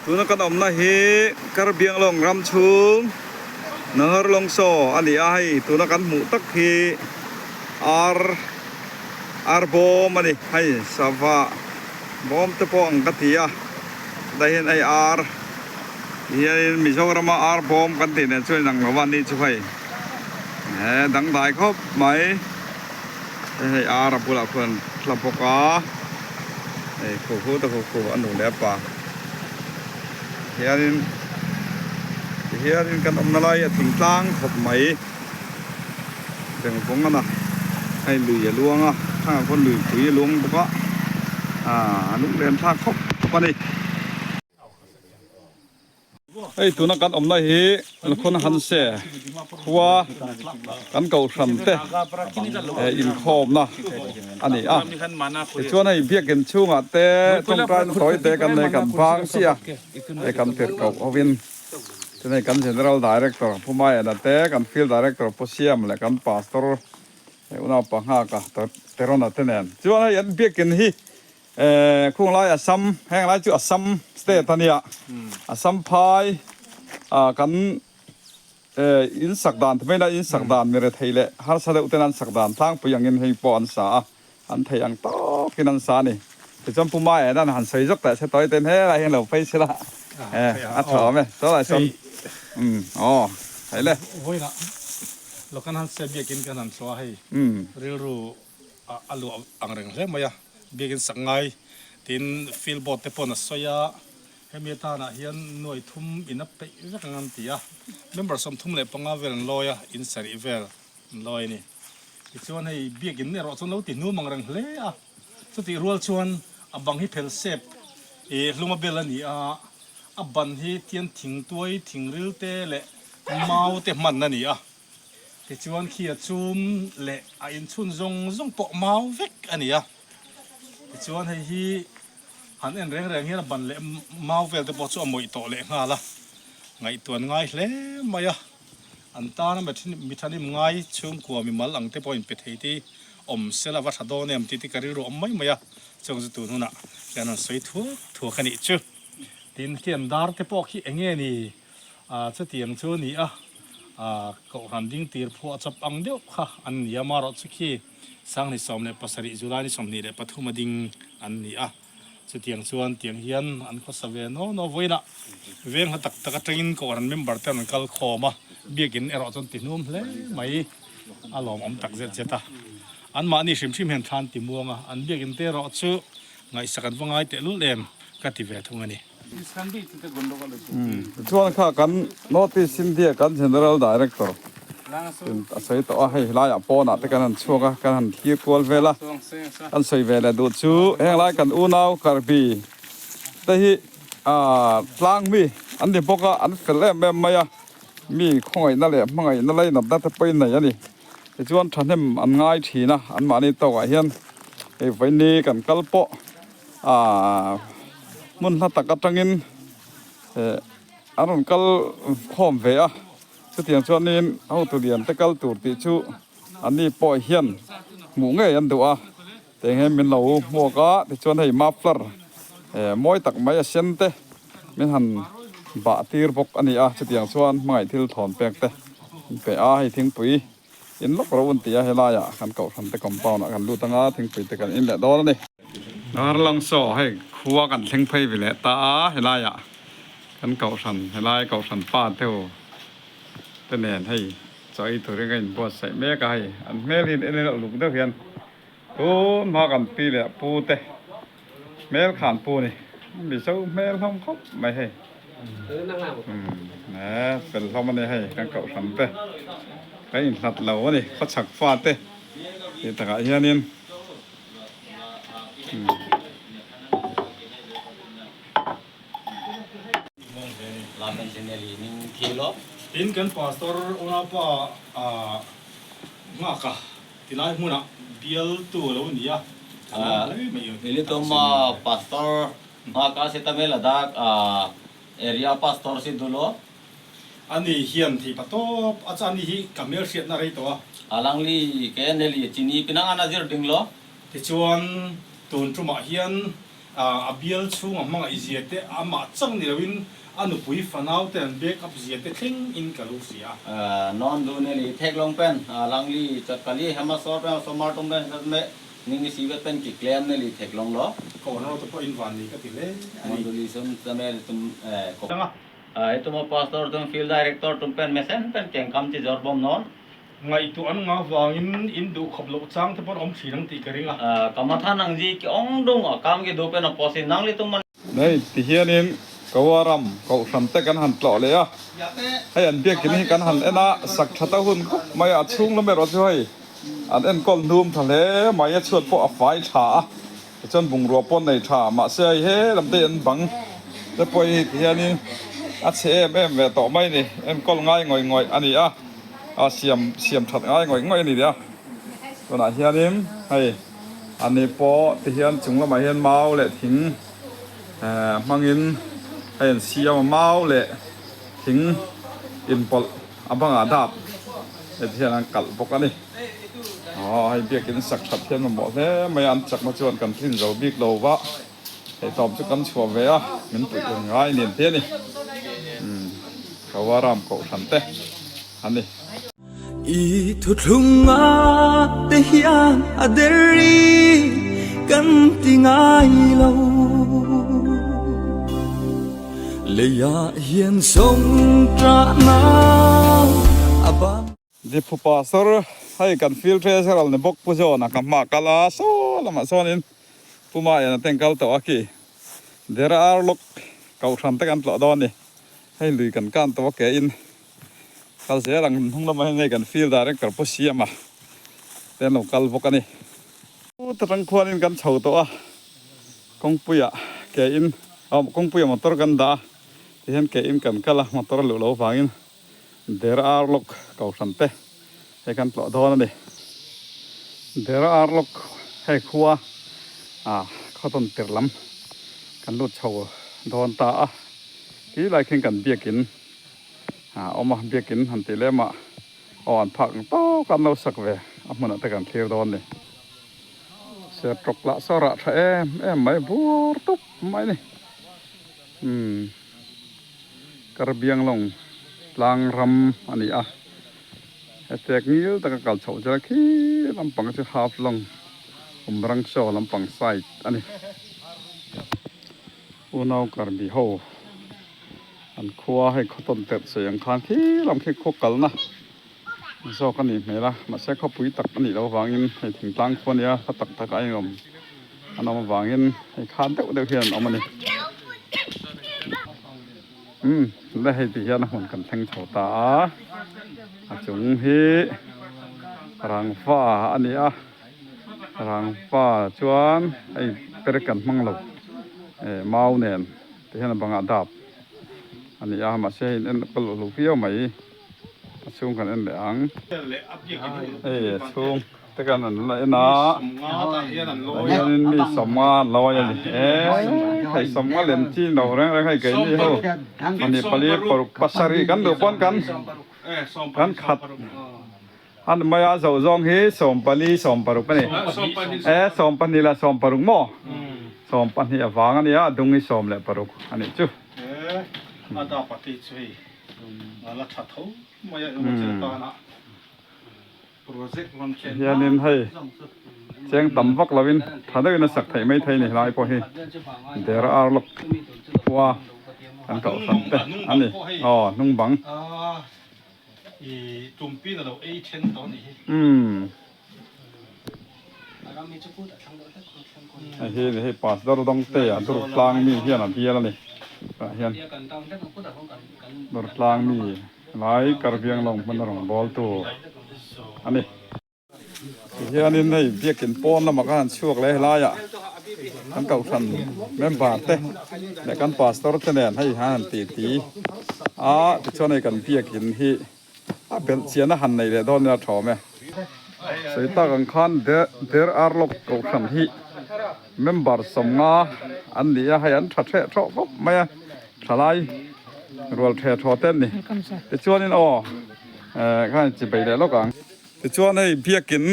Tuna kan awmna hi Karbianglawng ram chhung Naharlawngsaw a ni a, hei tuna kan hmuh tak hi ar ar bawm a ni, hei sava bawm te pawh ang ka ti a, chutah hian hei ar hianin Mizorama ar bawm kan tih nen chuan inang lo a ni chu hei he dangdai khawp mai. Hei ar a bulah khuan thla bawk a, hei khu khu te khu khu a nu leh a pa hianin tihianin kan awmna lai a thingtlang khawp mai vengvawng a na hei lui a luang a thlang ah khuan luipui a luang bawk a aaa a lunglen thlak khawp khawp a ni. Hei tuna kan awmna hi Lukhun Hanse khua kan kohhran te inkhawmna a ni a. Tichuan hei biakin chhungah te tawngtaina tawi te kan nei kan vang chiah a, hei kan tirhkoh hovin chuan hei kan General Director Pu Maiana te, kan Field Director Pu Siam leh kan Pastor Unaupa Nghaka Terona te nen chuan hei an biakin hi Khung lai Assam, heng lai chu Assam state a nia, Assam phai kan in sak dan te maina in sak dan mi rethei leh harsa deuh ten an sak dan tlangpui angin hei pawh an sa a, an thei ang tawkin an sa a ni. Tichuan Pu Maia hian han sawi zawk teh se tawi ten helai hian lo phei se la, a tha awm e, saw lai sawn aw hei le. Vawiinah Lokan han se biakin kan han thlawh a hei rilru a luah ang reng hle mai a, biakin sak ngai tiin field board te paw'n a sawi a, hemi atanah hian nuai thum in a peih vek ang an ti a, member 35 vel an lawi a, in sarih vel an lawi a ni. Tichuan hei biakin erawh chuan lo ti hnum ang reng hle a, chutih rual chuan a bang hi phel sep ih hluma bel a ni a, a ban hi tian thingtuai thingril te leh mau te hman a ni a. Tichuan khi a chum leh a inchhun zawng zawng pawh mau vek a ni a. Tichuan hei hi han en reng reng hian a ban leh mau vel te pawh chu a mawih tawh leh nghal a, ngaihtuan ngai hle mai a. An tana mi thanim ngai chhungkua mimal ang te pawh inpe thei te hi awm sela va tha dawn em tih te ka rilru awm mai mai a. Chuang chu tun hunah hian an sawi thuak thuak a nih chu. Tin, khi an dar te pawh khi eng nge ni? Chutiang chu a ni a, Kohhran ding tir phuah chawp ang deuh kha an ni a, amaherawh chu khi Sanghni 17 July ni 23 a ding an ni a, chutiang chuan tiang hian an khawsa ve naw naw vawiinah veng hla tak tak atangin Kohhran member te an kal khawm a, biakin erawh chuan ti hnum hle mai a lawmawm tak zet zet a, anmahni hrim hrim hian thlan ti muang a, an biakin te erawh chu ngaihsak an va ngai tehlul em ka ti ve thung a ni. Chuan kha kan North East India kan General Director a sawi tawh a, hei helaiah pawnah te kan han chhuak a, kan han thlir kual vel a, kan sawi ve leh duh chu henglai kan unau Karbi te hi tlang mi an ni bawk a, an fel em em mai a, mi khawngaihna leh hmangaihna lainatna te pawhin nei a ni. Tichuan thahnem an ngai thin a, anmahni tawkah hian hei vawiini kan kal pawh. Aaa hmun hla tak atangin eh an rawn kal khawm ve a chutiang chuanin hotu lian te kal tur tih chu anni pawh hian hmuh ngei an duh a tiang hian min lo hmuak a tichuan hei muffler eh mawi tak mai a sen te min han bah tir bawk a ni a chutiang chuan hmangaih thil thawn pek te an pe a hei thingpui. In lawk ro an ti a, helaiah kan kohhran te compound ah kan lut anga thingpui te kan in leh dawn a ni. Darlang saw hei khua kan thleng phei ve leh ta a, helaiah kan kohhran helai kohhran pa deuh te nen hei chaw ei turin ka inbuatsaih mek a hei an hmel hi en en uluk deuh hian tun hma kan pi leh pu te hmel khan pu ni mizo hmel hlawm khawp mai hei umm e fel hlawm a ni hei kan kohhran te kan inhlat lo a ni khawchhak fa te tih takah hianin umm. Tin kan pastor unaupa nghak a. Tilai hmunah bialtu a lo ni a, a lawm hle mai. Nilituma Pastor Nghaka Sitame Ladakh Area Pastor si Dulo. Ani hian thei pa tawp a cha ani hi ka hmelhriatna rei tawh a. Alangli ke Nelly Chini Pinang an a zir ding lo. Tichuan tun tumah hian A bial chhung a hmangaih zia te, amah chang ni loin a nupui fanau te an back up zia te thleng in ka lo hria. Non du ne li thek long pen lang li chat ka li hema sor pen somar tum pen sat me ning si vet pen ki claim ne li thek long lo. Ko an ro te pawh in van ni ka ti hle a ni. Non du li sum tame li tum ko. Hetuma pastor tum field director tum pen mesen pen keng kam chi jor bom non. Ngaihtuah an ngah vangin in duh khawp loh chang te pawh an awm thin ang tih ka ring a. Kamathan ang zi ki awng dung a kam ki duh pen a pawh si nang li tum a. Nei ti hianin Kawaram Kohhran te kan han tlawh leh a, hei an biakin hi kan han en a, sak tha ta hun khawp mai a, a chhung lam erawh chu hei an enkawl hnum tha hle mai a, chhuat pawh a fai tha a, tichuan bungrua pawh an nei tha, mahse hei he lam te hi an bang te pawh hi ti hianin a chhe em em ve tawh mai a ni, enkawl ngai ngawih ngawih a ni a. A siam siam that ngai ngawih ngawih a ni a, tunah hianin hei a ni pawh ti hian chung lamah hian mau leh thing eh hmangin hei an siam a, mau leh thing inpawlh a bangah dap heti hian an kalh bawk a ni. Aw hei biakin sak that hian mamawh hle mai a, an chakna chuan kan tlin zo bik lo va, hei tawp chu kan chhuah ve a, min puih reng ngai nen te a ni. Umm Kawaram Kohhran te a ni. I thuthlunga te hian a deri kan ti ngai lo. Leiah hian sawngṭahna a ban. Diphu Pastor, hei kan field treasurer ni bawk Pu John-a ka hma kal a, saw lamah sawnin Pu Maena te an kal tawh a khi Dera Arlawk Kohhran te kan tlawh dawn a ni, hei lui kan kan tawh a ke in kal zel ang hnung lamah hian hei kan field director Pu Siama te an lo kal bawk a ni. Pu Tatang khuanin kan chho tawh a, kawngpuiah ke in aw kawngpuiah motor kan dah a, tihian ke in kan kal a motor a luh loh vangin. Der Arlawk Kohhran te hei kan tlawh dawn a ni. Der Arlawk hei khua ah khawtawn tir lam kan lut chho dawn ta a, khi lai khian kan biakin a awm a, biakin han tih lem ah aw an phak ang tawk a an lo sak ve a hmunah te kan thlir dawn a ni. Sertawk lah saw rah tha em em mai bur tup mai a ni. Umm. Karbianglawng tlang ram a ni a, hetek ngil taka kal chhoh zel khi lampang chu half lawng Umrangso lampang side a ni. Unau Karbi ho an khua hei khaw tawn terh chei ang khan khi lam khi khaw kalna zawk a nih hmel a, mahse khawpui tak a nih loh avangin hei thingtlang khua nia hla tak tak a inawm an awm avangin hei khan deuh deuh hian an awm a ni. Umm le hei ti hian a hmun kan thleng chho ta a, a chung hi rangva a ni a, rangva chuan hei perek kan hmang lo eh mau nen ti hian a bangah dap a ni a, mahse hei en pawlh lo viau mai. A chhung kan en leh ang. Hei a chhung te kan an la en a. Hianin mi sawmnga an lawi a ni. E hei sawmnga lem chi no reng reng hei keini ho pahnih pali paruk pasarih kan duh pawn kan kan khat a ni mai a zoh zawng hi 14 16 a ni. E 12 leh 16 maw? 12 avang a nia a dung hi 16 a nih chu. Hianin hei cheng tam vak lovin tha deuhin a sak theih mai thei ni helai pawh hi der ar lawk khua kan kohhran te a ni aw hnung bang umm hei hi hei pastor dawngte a dur tlang mi hian a bial a ni tah hian dur tlang mi lai karviang lawng hmun a rawn bawl tu a ni. Tihianin hei biakin pawn lamah khan an chhuak leh helaiah kan kohhran member te leh kan pastor te nen hei han han titi a tichuan hei kan biakin hi A belh chian a han nei leh dawn nia thawm e. Sawi tak ang khan Der Arlawk Kohhran hi member 50 an ni a, hei an tha theh thawh khawp mai a, thalai rual theh thaw te an ni. Tichuanin aw khan chi bei leh lawk ang. Tichuan hei biakin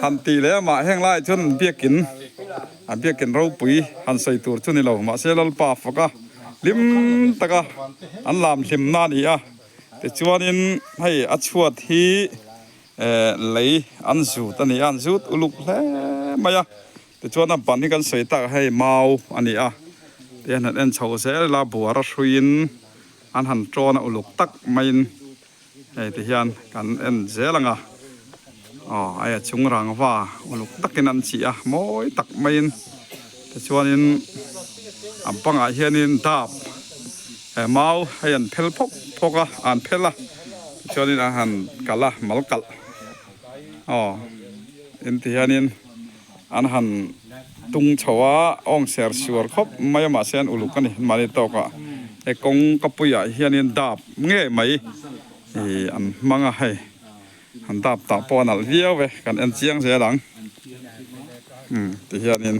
han tih leh amah heng laiah chuan biakin. A biakin ropui han sawi tur chu ni lo mahse Lalpa faka hlim taka an lam hlimna a ni a tichuanin hei a chhuat hi eh lei an zut a ni a an zut uluk hle mai a tichuan a ban hi kan sawi tak hei mau a ni a tihian han en chho zel ila buara hruiin an han tawn a uluk tak maiin. Hei ti hian kan en zel ang a, aw hei a chung rangva uluk takin an chih a mawi tak maiin tichuanin a bangah hianin dap eh mau hei an phel phawk phawk a an phel a tichuanin an han kalh a mal kalh aw in ti hianin. An han tung chho a, awng ser suar khawp mai a mahse an uluk a ni mahni tawkah he kawng ka puiah hianin dap ngei mai ih an hmang a hei an dap tah pawh a nalh viau e kan en chiang zel ang umm ti hianin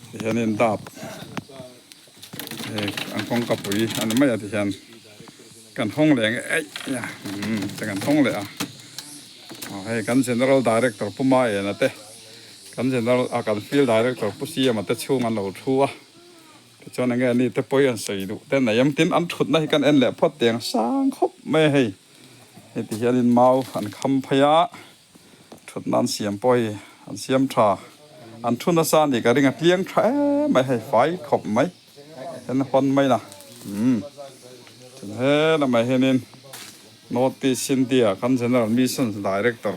ti hianin dap hei an kawngka pui a ni mai a ti hian kan hawng leh ang eih umm ti kan hawng leh a. Aw hei kan General Director Pu Maena te kan General ah kan Field Director Pu Siama te chhung an lo thu a tichuan enge ni te pawi an sawi duh te nei em tin an thutna hi kan en leh phawt tiang sang khawp mai a hei heti hianin mau an kham phei a thutna an siam pawh hei an siam tha an thu nasa a nih ka ring a tliang tha em mai hei fai khawp mai en hawn mai na umm chuan helamah hianin. North East India kan General Missions Director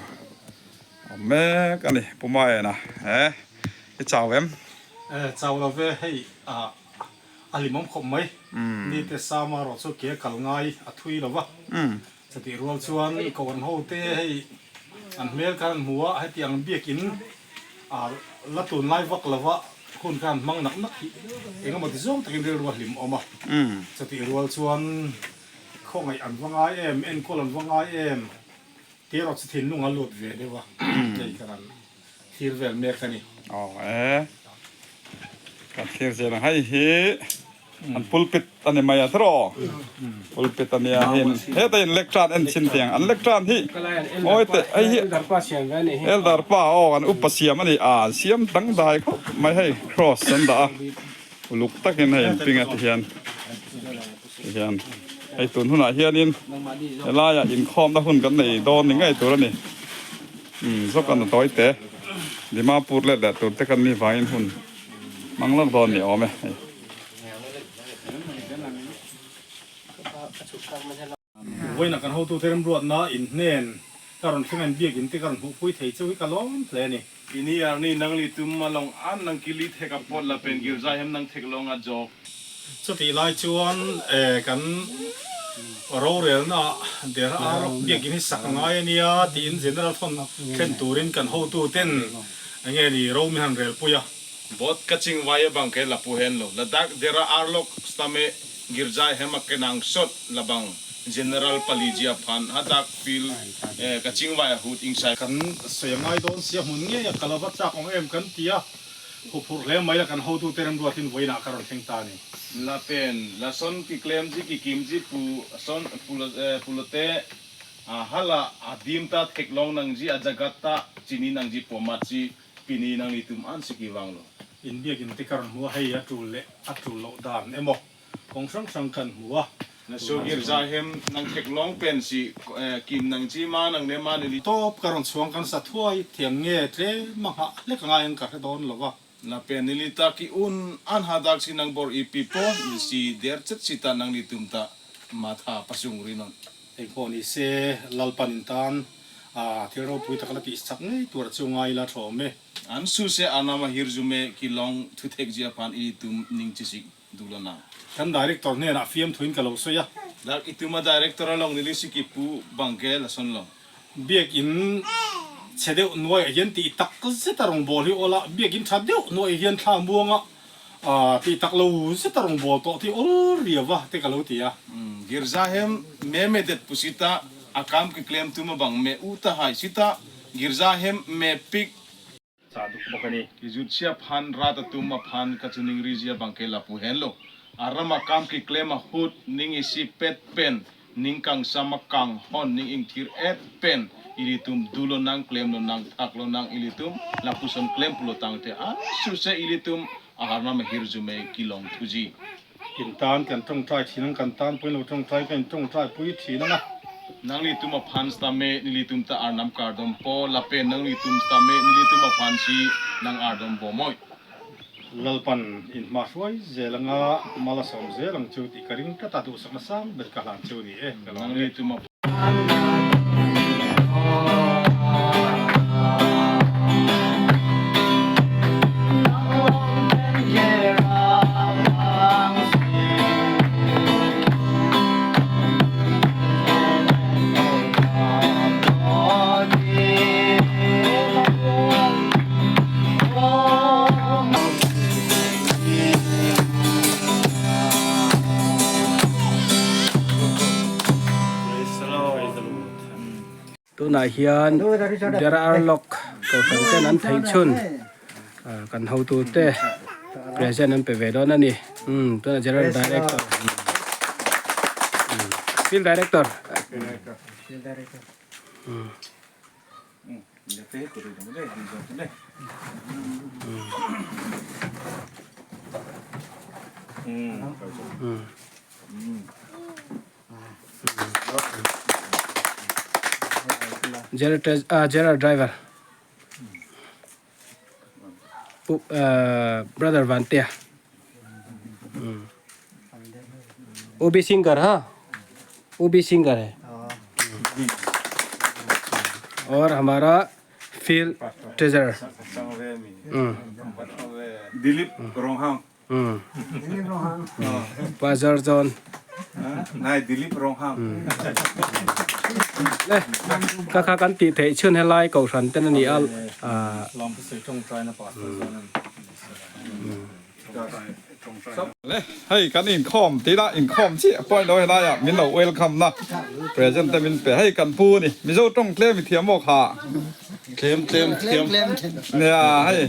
awm mek a ni Pu Maena he i chau em? E chau lo ve hei ah a hlimawm khawp mai ni te Sama erawh chu ke kal ngai a thui lo va chutih rual chuan kohhran ho te hei an hmel khan an hmu a hetiang biakin ah la tun lai vak lo va hun khan an hmang nak nak hi engemaw ti zawng takin rilru a hlimawm a chutih rual chuan Khawngaih an va ngai em, enkawl an va ngai em tih erawh chu thinlung a lut ve deuh a, hei ka rawn thlir vel mek a ni. Aw e, ka thlir zel ang, hei hi an pulpit a ni mai a tiraw? Pulpit a nia hei heta in lectern en chhin teh ang, an lectern hi ngawi teh hei hi Elder pa aw an upa siam a ni a, an siam dangdai khawp mai hei cross an dah a, uluk takin hei an ping a tihian. Tihian hei tun hunah hianin helaiah inkhawmna hun kan nei dawn ni ngei tur a ni. Umm zawk an a tawi te Dimapur let leh tur te kan ni vangin hun hmang lawk dawn ni awm e hei. Vawiinah kan hotute remruatna inhnen ka rawn thleng a inbiakin te ka rawn hmuhpui thei cheu hi ka lawm hle a ni. Ini arni nang li tum ma long an nang ki li thek a pot la pen gir zai hem nang thek long a jok. Chutih lai chuan kan rorelna der a rawk biakin hi sak a ngai a nia tiin General thawn thlen turin kan hotuten enge ni ro min han relpui a. Bot ka ching vai a bang ke la pu hen lo Ladakh dera arlok stame girjai hem a kenang sot la bang General pali jia phan ha dak fil ka ching vai a hut ing sai. Kan sawi a ngai dawn sia hmun ngei a ka lo va chak awm em kan ti a, huphurh hle mai la kan hotute remruatin vawiinah ka rawn thleng ta a ni. La pen la son ki claim ji ki kim ji pu son pu lote a hala a dim ta thek long nang ji a jagat ta chini nang ji pomat ji Pini nang ni tum an siki vang lo. In biakin te ka rawn hmu a, hei a tul leh a tul loh dan emaw kawng hrang hrang kan hmu a. Na sugir za hem nang thek lawng pen si kim nang chi ma nang ne ma ni li. Tawp ka rawn chhuang kan sa thuai thiam nge tlem a nghah hlek a ngai ang ka hre dawn lo va. Na pen ni li ta ki un an ha dak si nang bor i pi po ni si der chet si ta nang ni tum ta ma tha pasung ri non. Engpawh ni se Lalpan in tan A thil ropui tak la tih chak ngei tur chu ngai la thawm e. An su se anama hir zu me ki long thu thek zia phan i tum ning chi sik du la na. Kan director hnenah fiamthuin ka lo sawi a. Dak i tuma director a long nili si ki pu bang ke la sawn lo. Biakin chhe deuh nuaiah hian tih tak zet a rawngbâwl hi awl a, biakin tha deuh nuaiah hian thla muanga tih tak lo zet a rawngbâwl tawh tih awl riau a te ka lo ti a. Girja hem me me det pu sita a kam ki claim tum a bang me u ta hai sita girja hem me pik. Chah duk bawk a ni. Ki zut sia phan rat a tum a phan ka chu ning ri zia bang ke la pu hen lo a ram a kam ki claim a hut ning i si pet pen ning kang sam a kang hon ning ing thir et pen Ili tum du lo nang claim lo nang thak lo nang ili tum la puson claim pulo tang te an su se ili tum a har na me hir zu me ki long thu ji. In tan kan tawngtai thin ang, kan tan pawhin lo tawngtai kan in tawngtai pui thin ang a. Nang li tum a phan sta me ni li tum ta ar nam kar dawm po la pe nang li tum sta me ni li tum a phan si nang ar dawm bo mawi. Lalpan in hma hruai zel anga mal a sawm zel ang chu tih ka ring tlat a, duhsakna sang ber ka hlan chu ni e, ka lawm Nang e. li tum a Tunah hian Dera Arlawk Kohhran ten an theih chhun kan hotute present an pe ve dawn a ni. Umm tunah General Director Field Director General Driver Brother Vantea O B singer ha O B singer hai और हमारा field treasurer Dilip Ronghang Pastor John Nai Dilip Ronghang Le ka kha kan tih theih chhun helai kohhran ten a ni a Le hei kan inkhawm tih lah inkhawm chiah pawh ilo helai ah min lo welcome na present te min pe hei kan pu a ni Mizo tawng tlem i thiam awk ha tlem tlem thiam nia hei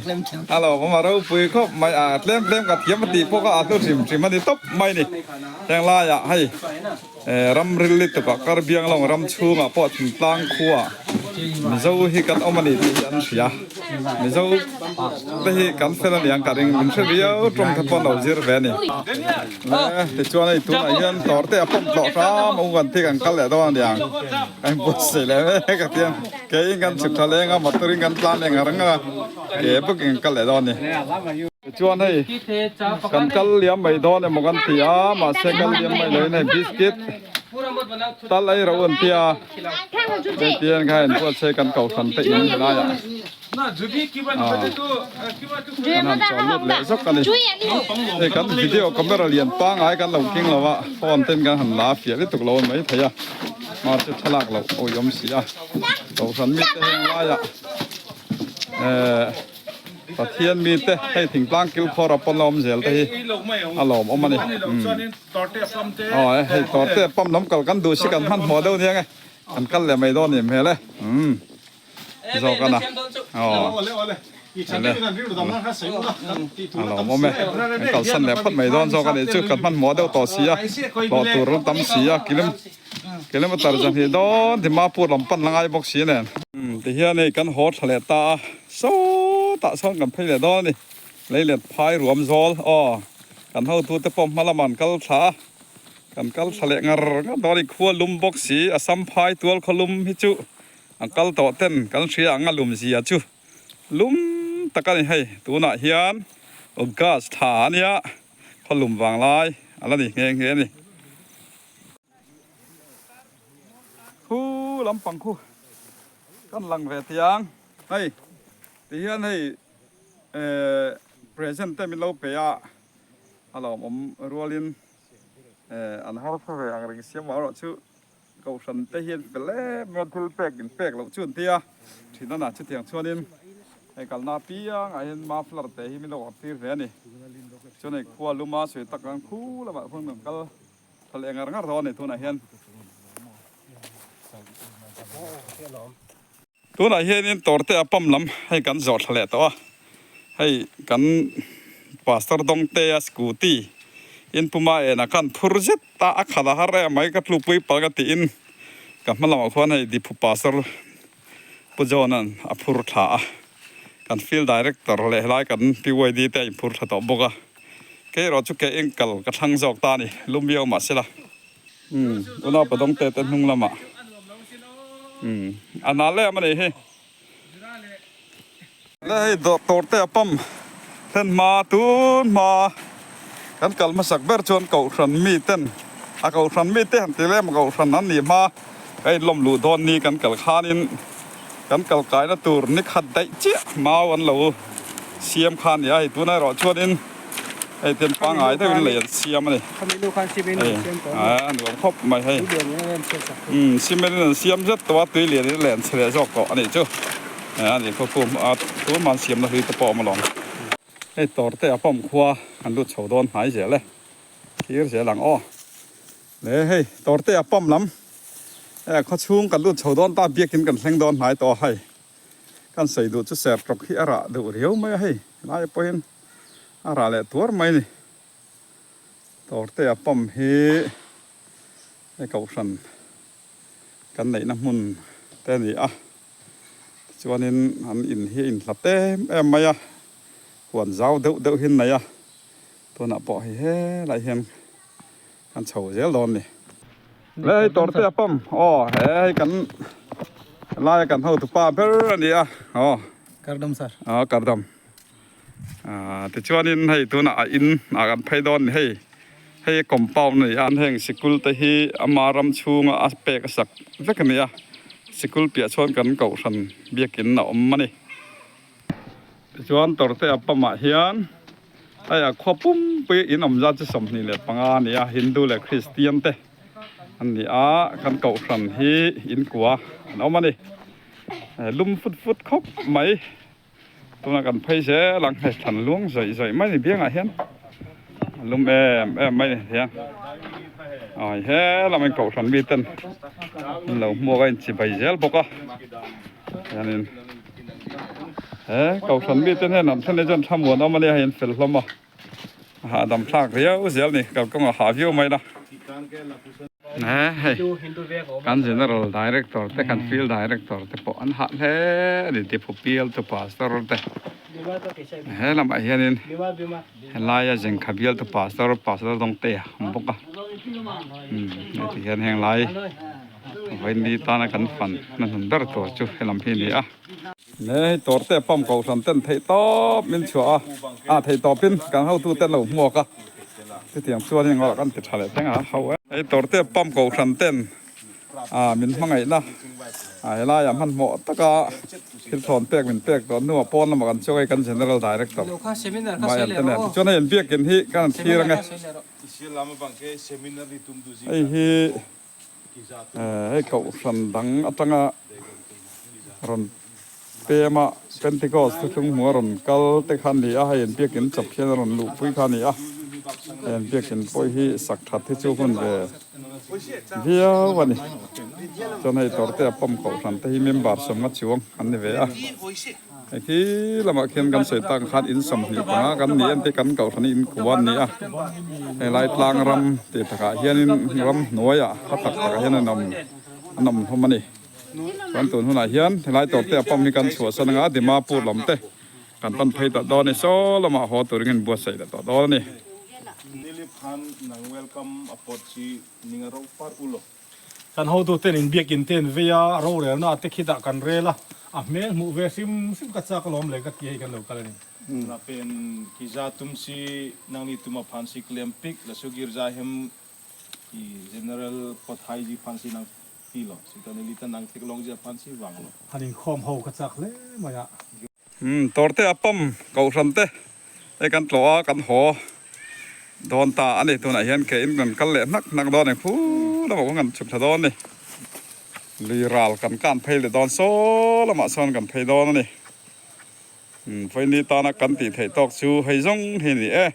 a lo awm a ropui khawp mai a tlem tlem ka thiam a tih pawh kha a hlu hrim hrim a ni tawp mai ni heng lai ah hei Ram ril lutuk ah Karbiang lawng ram chhungah pawh thingtlang khuaah Mizo hi kan awm a ni tih hi an hria. Mizo te hi kan fel a niang ka ring min hre viau tawng te pawh an lo zir ve a ni. Le tichuan hei tunah hian tawr te a pawm tlawh hram a u kan thik an kal leh dawn a niang. Ka inbuatsaih leh mek a tiang keiin kan chhuk tha leng a motor in kan tlan leh ngar ngar a ke bawkin kan kal leh dawn a ni. Tichuan hei kan kal liam mai dawn emaw kan ti a mahse kal liam mai loin hei biscuit tal ei ro an ti a hetiang kha in buatsaih kan kohhran te in helaiah ah kan han chawl lut leh zawk a ni hei kan video camera lian pangai kan lo keng lo a phone ten kan han la fiah lutuk lo mai thei a mahse thlalak loh awih awm si a kohhran mite heng laiah eh. Pathian mite hei thingtlang kilkhawr a pawn la awm zel te hi a lawm awm a ni. Aw e hei tawrte pump lam kal kan duh si kan hmanhmawh deuh nia nge kan kal leh mai dawn ni hmel e umm zawk a na aw ele a lawm awm e kan kalsan leh phawt mai dawn zawk a nih chu kan hmanhmawh deuh tawh si a hlawh tur ram tam si a kilim kilometer zahnih dawn Dimapur lam pan la ngai bawk si nen. Tihian hei kan haw tha leh ta a. Sawtah sawn kan phei leh dawn a ni. Lei let phai ruam zawl aw kan hotute pawh hma lamah an kal thla a, kan kal thla leh ngar ngar dawn a ni. Khua lum bawk si a sam phai tual khaw lum hi chu an kal tawh ten kan hria ang a lum zia chu lum tak a ni hei. Tunah hian August thla a nia khaw lum vang lai a la ni nghe nghe a ni. Khu lampang khu kan lang ve thiang. Hei ti hian hei eh present te min lo pe a a lawmawm rualin eh an harsa ve ang reng siam erawh chu kohhran te hian fel em em a thil pek in pek loh chu an ti a thinana chutiang chuanin hei kalna apiang ah hian muffler te hi min lo awrh tir ve a ni chuan hei khua luma sawi tak ang khu lamah khuan kan kal tha leh ngar ngar dawn a ni tunah hian. Tunah hianin tawrte a pump lam hei kan zawh thla leh tawh a, hei kan Pastor Dawngtea scooty in puma enah khan phur zet a, a khalh a har em mai ka tlukpui palh ka tiin ka hma lamah khuan hei Diphu Pastor. Pu John-a'n a phur thla a, kan field director leh helai kan PYD te a inphur thla tawh bawk a, kei erawh chu ke eng kal ka thlang zawk ta a ni, lum viau mah sela. Umm, unau padawng te te hnung lamah umm a nal em a nih hi. Le hei dawr te a pump thlen hma tun hma kan kal hmasak ber chuan kohhran mi ten a kohhran mi te han ti lem a kohhran an nih hma ka inlawm luh dawn ni kan kal khanin kan kal kaina tur ni khat daih chiah mau an lo siam kha a ni a hei tunah erawh chuanin hei ten pangngai deuhin lei an siam a ni hei a nuam khawp mai hei umm cement in an siam zet tawh a tui lian in a len chhe leh zawk tawh a nih chu. A ni khaw kum a tun man siamna hlui te pawh a awm alawm. Hei tawr te a pump khua an lut chho dawn hnai zel e. Thlir zel ang aw. Le hei tawr te a pump lam e khaw chhung kan lut chho dawn ta biakin kan thleng dawn hnai tawh a hei. Kan sawi duh chu ser tawk hi a rah duh riau mai a hei helai pawhin a rah leh tuar mai a ni. Tawr te a pump hi hei kohhran kan neihna hmun te a ni a. Tichuanin an in hi a inhlat em em mai a, huan zau deuh deuh hi an nei a, tunah pawh hei helai hian kan chho zel dawn a ni. Le hei tawrte a pawm aw he hei kan laia kan hotupa ber a ni a aw. Kardam sir. Aw kardam. Aaa tichuanin hei tunah a in ah kan phei dawn a ni hei hei compound a ni a heng sikul te hi ama ram chhunga a pek a sak vek a ni a sikul piah chuan kan kohhran biakin a awm a ni tichuan tawrte a pump ah hian hei a khua pumpui in awm zat chu 25 a ni a hindu leh christian te an ni a kan kohhran hi inkua an awm a ni lum fut fut khawp mai. Tuna kan phei zel ang hei thlan luang zawih zawih mai ni biangah hian a lum em em mai ni hian ai he lam in kohhran mi ten an lo hmuak a inchibai zel bawk a hianin he kohhran mi ten hian an thlen hi chuan thlamuan awm a nia hei an fel hlawm a a hahdam thlak riau zel ni kalkawng a hah viau mai la. Hei kan general director te kan field director te pawh an hah hle a ni depot bial te pastor te he lamah hianin helaia zengkha bial te pastor pastor dawng te a awm bawk a heti hian heng lai vawiin tana kan fan na hnun ber tur chu helam hi a ni a. He hei tawr te pump kohhran ten theih tawp min chhuah a, ah theih tawpin kan hotu te lo hmuak a, chutiang chuan heng erawh kan ti tha leh thleng a ho e. Hei tawr te pump kohhran ten ah min hmangaihna ah helaiah hmanhmawh taka thil thawn pek min pek tawh hnuah pawn lamah kan chuak hei kan General Director Mayan te nen tichuan hei an biakin hi kan han thlir ange hei hi Hei kohhran dang atanga rawn pem a, Pentecost thuthlung hmu a rawn kal te kha a ni a, hei an biakin chawp hian a rawn luhpui kha a ni a, hei an biakin pawh hi sak that hi chu hun ve viau a ni. Chuan hei tawrte a pump kohhran te hi member sawmnga chuang an ni ve a. Hei khi lamah khian kan sawi tak ang khan in 25 kan ni a entir kan kohhran hi in kua an ni a helai tlang ram tih takah hianin ram hnuaiah hla tak takah hian an awm an awm hlawm a ni chuan tun hunah hian helai tawr te a pump hi kan chhuahsan anga Dimapur lam te kan pan phei tawh dawn a ni saw lamah haw turin kan inbuatsaih leh tawh dawn a ni. Kan hotuten in biakin te an vei a, rorelna te khitah kan rel a, a hmel hmuh ve hrim hrim ka chak alawm le ka ti hei kan lo kal a ni. La pen ki za tum si nang ni tuma phan si klem pik la su gir za hem ki general pot hai ji phan si nang ti lo si ta ni li ta nang thek long ji phan si wang lo. Han inkhawm ho ka chak hle mai a. Umm tawrte a pump kohhran te hei kan tlawh a kan haw dawn ta a ni tunah hian ke in kan kal leh hnak hnak dawn a ni khu lamah khawn kan chhuk thla dawn a ni lui ral kan kan phei leh dawn saw lamah sawn kan phei dawn a ni umm vawiin ni tana kan tih theih tawk chu hei zawng hi a ni e.